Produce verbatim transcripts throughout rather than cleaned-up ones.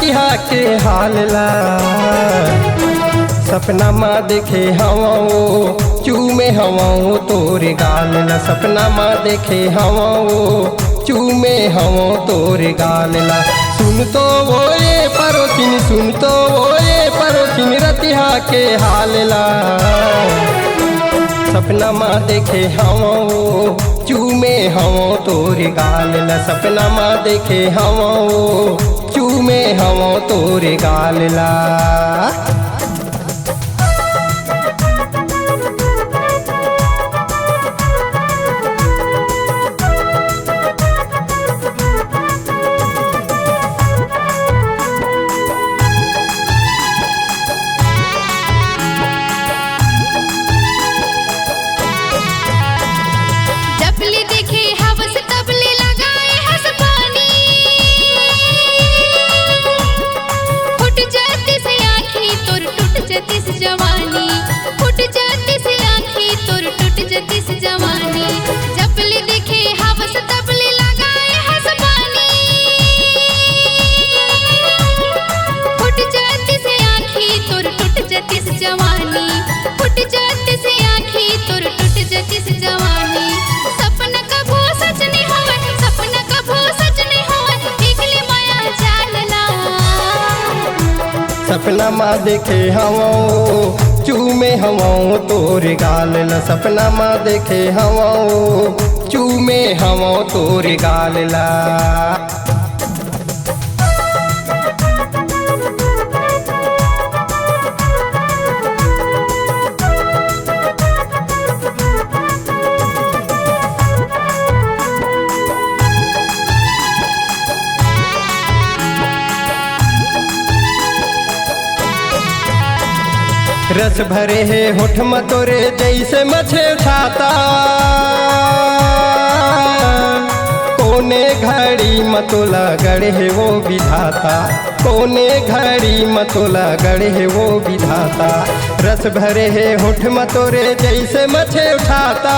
इहा के हाल ला। सपना मा देखे हवं वो, चूमे हवं वो तोरे गाल ला। सपना मा देखे हवं वो, चूमे हवं तोरे गाल ला। सुन तो वो ये परोसिन, सुन तो वो ये परोसिन रतिहा के हाल ला। सपना मा देखे हवं वो, चूमे हवं तोरे गाल ला। सपना मा देखे हवं वो, चूमे हवं तोरे गाल ला। जब ले देखे हवस तब ले लगाए हस पानी। फुट जातिस आँखी तोर टूट जातिस जवानी। फुट जातिस आँखी तोर टूट जातिस जवानी। जब ले देखे हवस तब ले लगाए हस पानी। फुट जातिस आँखी तोर टूट जातिस जवानी। फुट जातिस आँखी तोर टूट जातिस जवानी। सपना कभू सच नइ होवय, सपना कभू सच नइ होवय, बिगले माया जाल ला। सपना मा देखे हवं, चूमे हवं तोरे गाल ला। सपना मा देखे हवं, चूमे हवं तोरे गाल ला। रस भरे हे होठ म तोरे जइसे मछेव छाता। कोने घड़ी म तोला गढ़े हे वो विधाता। कोने घड़ी म तोला गढ़े हे वो विधाता। रस भरे हे होठ म तोरे जइसे मछेव छाता।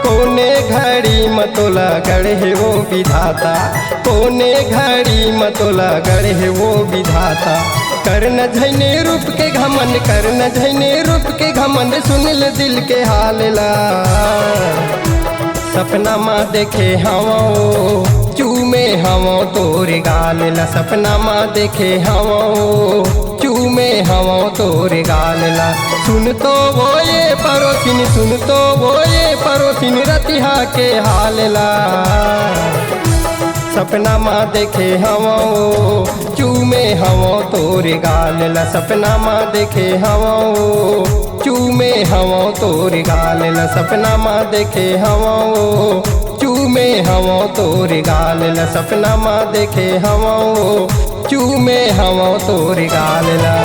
कोने घड़ी म तोला गढ़े हे वो विधाता। कोने घड़ी म तोला गढ़े हे वो विधाता। कर न झइने रूप के घमंड, कर न झइने रूप के घमंड, सुन ले दिल के हाल ला। सपना मा देखे हवं, चूमे हवं तोरे गाल ला। सपना मा देखे हवं, चूमे हवं तोरे गाल ला। सुन तो वो ये परोसिन, सुन तो वो ये परोसिन रतिहा के हाल ला। सपना मा देखे हवं, चूमे हवं तोरे गाल ला। सपना मा देखे हवं, चूमे हवं तोरे गाल ला। सपना मा देखे हवं, चूमे हवं तोरे गाल ला। सपना मा देखे हवं, चूमे हवं तोरे गाल ला।